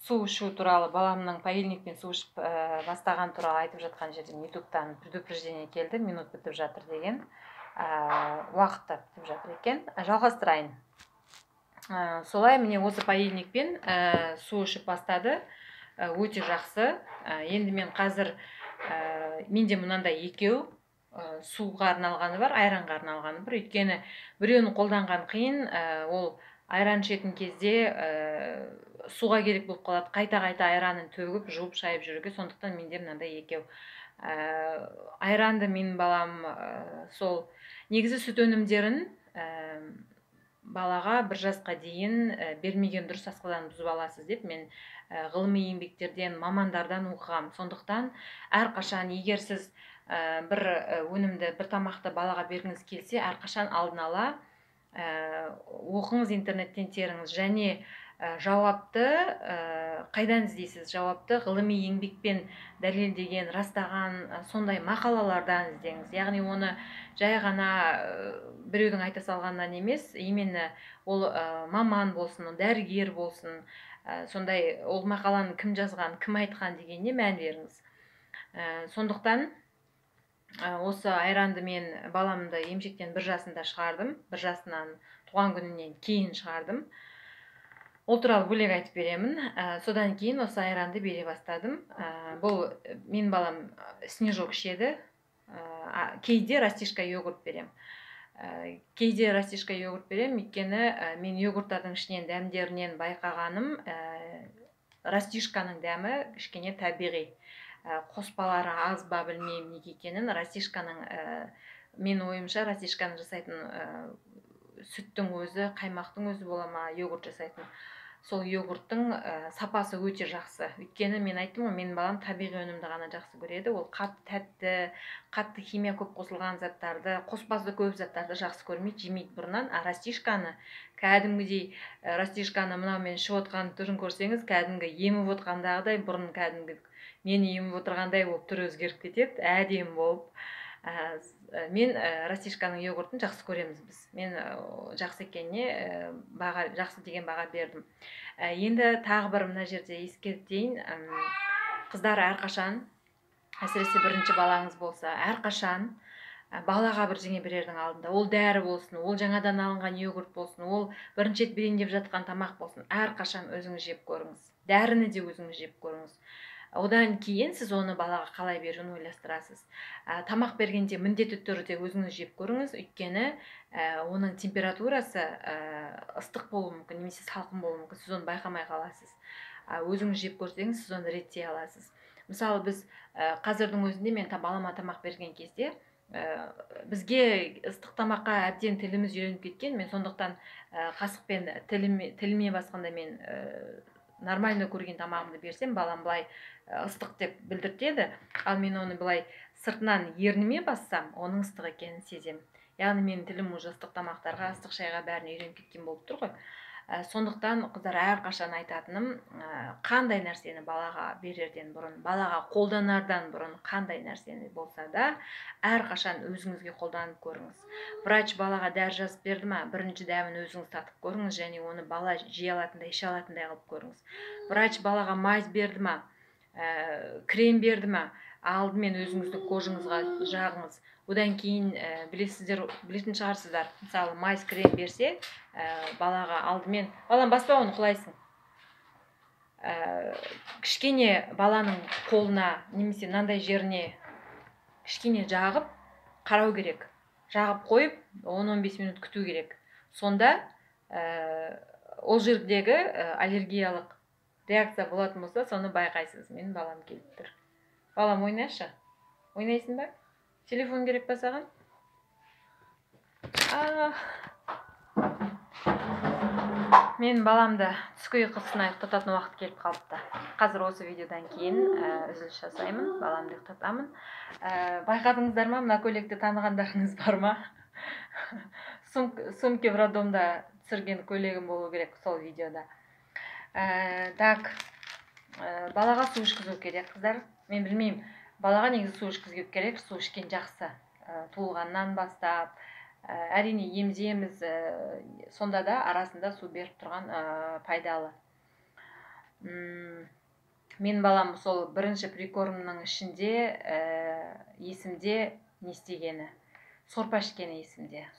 Су ішу туралы, баламның поильникпен су ішіп бастаған туралы айтып жатқан жерден Ютубтан предупреждение келді, минут бітіп жатыр деген, уақыт та бітіп жатыр екен. Жалғастырайын. Солай, міне, осы поильникпен су ішіп бастады. Өте жақсы. Енді мен қазір менде мынандай екеу, суға арналғаны бар, айранға арналғаны бар. Өйткені біреуін қолданған қиын, ол айран ішетін кезде суға керек болып қалады, қайта-қайта айранын төгіп, жуып, шайып жүруге. Сондықтан менде мынандай екеу. Айранды менің балам сол негізі сүт өнімдерін балаға 1 жасқа дейін бермеген дұрыс, асқазанын бұзып аласыз деп мен ғылыми еңбектерден, мамандардан оқығам. Сондықтан әрқашан егер сіз бір өнімді, бір тамақты балаға бергіңіз келсе, әрқашан алдын ала оқыңыз, интернеттен теріңіз. Және жауапты қайдан іздейсіз? Жауапты ғылыми еңбекпен дәлелдеген, растаған сондай мақалалардан іздеңіз. Яғни оны жай ғана біреудің айта салғаннан емес, именно ол маман болсын, дәрігер болсын, сондай ол мақаланы кім жазған, кім айтқан дегеніне мән беріңіз. Сондықтан осы айранды мен баламды емшектен 1 жасында шығардым, 1 жасынан, туған күнінен кейін шығардым. Ол туралы бөлек айтып беремін. Содан кейін осы айранды бере бастадым. Бұл мен балам снежок ішеді. Кейде растишка йогурт берем. Кейде растишка йогурт берем, өйткені мен йогурттардың ішінен дәмдерінен байқағаным, растишканың дәмі кішкене табиғи. Қоспалары аз ба, білмеймін неге екенін. Растишканың, мен ойымша, растишканы жасайтын сүттің өзі, қаймақтың өзі бола ма, йогурт жасайтын. Сол йогурттың сапасы өте жақсы. Өйткені мен айттым ғой, менің балам табиғи өнімді ғана жақсы көреді. Ол қатты тәтті, қатты химия көп қосылған заттарды, қоспасы көп заттарды жақсы көрмейді, жемейді бұрыннан. А растишканы кәдімгідей, растишканы мынау мен ішіп отқан түрін көрсеңіз, кәдімгі еміп отқандағыдай, бұрын кәдімгі мені еміп отырғандай болып түрі өзгеріп кетеді, әдемі болып. Мен растишканың йогуртын жақсы көреміз біз. Мен жақсы екеніне баға, жақсы деген баға бердім. Енді тағы бір мына жерде ескертейін. Қыздар, әрқашан, әсіресе бірінші балаңыз болса, әрқашан балаға бірдеңе берердің алдында, ол дәрі болсын, ол жаңадан алынған йогурт болсын, ол бірінші рет берейін деп жатқан тамақ болсын, әрқашан өзіңіз жеп көріңіз. Дәріні де өзіңіз жеп көріңіз. Одан кейін сіз оны балаға қалай беруін ойластырасыз. Тамақ бергенде міндетті түрде өзіңіз жеп көріңіз, өйткені оның температурасы ыстық болуы мүмкін немесе салқын болуы мүмкін, сіз оны байқамай қаласыз. Өзіңіз жеп көрсеңіз, сіз оны реттей аласыз. Мысалы, біз қазірдің өзінде мен балама тамақ берген кезде, бізге ыстық тамаққа әбден тіліміз үйреніп кеткен, мен сондықтан қасықпен тіліме басқанда мен нормально көрген тамағымды берсем, балам былай ыстық деп білдіртеді, ал мен оны былай сыртынан ерніме бассам, оның ыстық екенін сеземін. Яғни менің тілім уже ыстық тамақтарға, ыстық шайға бәріне үйреніп кеткен болып тұр ғой. Сондықтан қыздар, әрқашан айтатыным, қандай нәрсені балаға берерден бұрын, балаға қолданардан бұрын қандай нәрсені болса да, әрқашан өзіңізге қолданып көріңіз. Врач балаға дәрі жазып берді ма, бірінші дәмін өзіңіз татып көріңіз және оны бала жей алатындай, іше алатындай қылып көріңіз. Врач балаға мазь берді ма, крем берді ма, алдымен өзіңіздің кожаңызға жағыңыз. Одан кейін білесіздер, білетін шығарсыздар, мысалы, мазь, крем берсе, балаға алдымен, балам, баспа оны, құлайсың. Кішкене баланың қолына немесе мынандай жеріне кішкене жағып қарау керек. Жағып қойып 10-15 минут күту керек. Сонда ол жердегі аллергиялық реакция болатын болса, соны байқайсыз. Менің балам келіп тұр. Балам, ойнашы. Ойнайсың ба? Телефон керек па саған? Мен баламды түскі ұйқысына ұйықтататын уақыт келіп қалыпты. Қазір осы видеодан кейін үзіліс жасаймын, баламды ұйықтатамын. Байқадыңыздар ма, мына көйлекті танығандарыңыз бар ма? Сумки в роддомда түсірген көйлегім болу керек сол видеода. Так, балаға су ішкізу керек, қыздар. Мен білмеймін, балаға негізі су ішкізу керек, су ішкен жақсы. Туылғаннан бастап, әрине еміземіз, сонда да арасында су беріп тұрған пайдалы. Мен балам сол бірінші прикормның ішінде, есімде, не істегені, сорпа ішкені есімде.